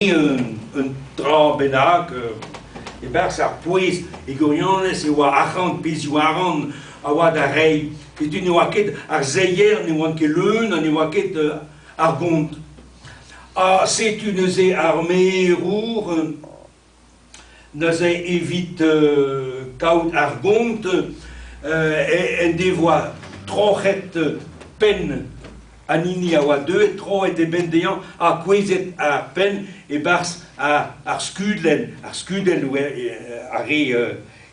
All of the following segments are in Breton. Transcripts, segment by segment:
Un dra bennak e-barzh ar pouez e gwirionez e oa arc'hant, pezhioù arc'hant a oa da reiñ. Setu ne oa ket ar seier ne oant ket leun ha ne oa ket ar gont. Ha setu neuze ar merour neuze evit kaout ar gont en devoa troc'het penn an hini a oa deuet, troet e benn dezhañ ha kouezhet ar penn e-barzh ar skudlenn, ar skudell ar re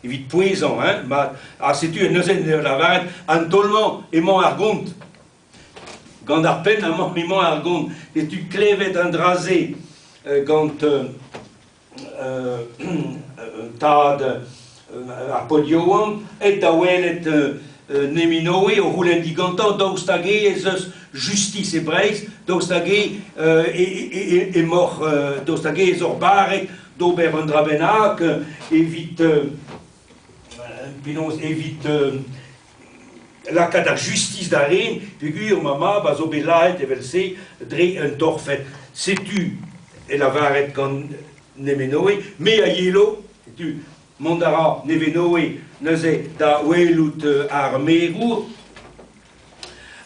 evit pouezañ hein, mat. Ha setu neuze en deus lavaret an taol-mañ emañ ar gont. Gant ar penn amañ emañ ar gont. Setu klevet an dra-se gant tad ar paotr yaouank, aet da welet Neminoe o c'houlenn digantañ daoust hag-eñ ez eus justis e Breizh, daoust hag-eñ emaoc'h, daoust hag-eñ ez oc'h barrek d'ober un dra bennak evit penaos evit lakaat ar justis da ren peogwir ma mab a zo bet lazhet evel-se dre un torfed. Setu e lavaret gant Nemenoe, me a yelo, setu mont a ra Nevenoe neuze da welout ar merour,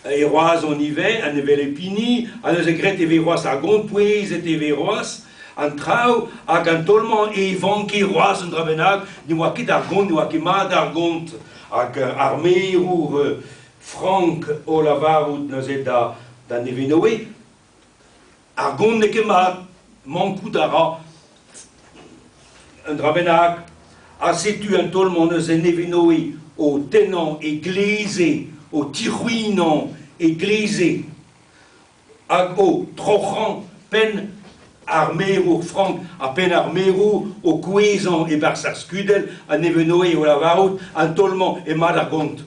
e Roazhon ivez, an hevelep hini, ha neuze graet e vez c'hoazh ar gont, pouezet e vez c'hoazh an traoù, hag an taol-mañ e vanke c'hoazh un dra bennak, ne oa ket ar gont, ne oa ket mat ar gont. Hag ar merour frank o lavarout neuze da Nevenoe, ar gont n'eo ket mat, mankout a ra un dra bennak. Ha setu an taol-mañ neuze Nevenoe o tennañ e gleze, o tic'hwinañ e gleze hag o troc'hañ penn ar merour frank ha penn ar merour o kouezhañ e-barzh ar skudell ha Nevenoe o lavarout an taol-mañ emañ ar gont.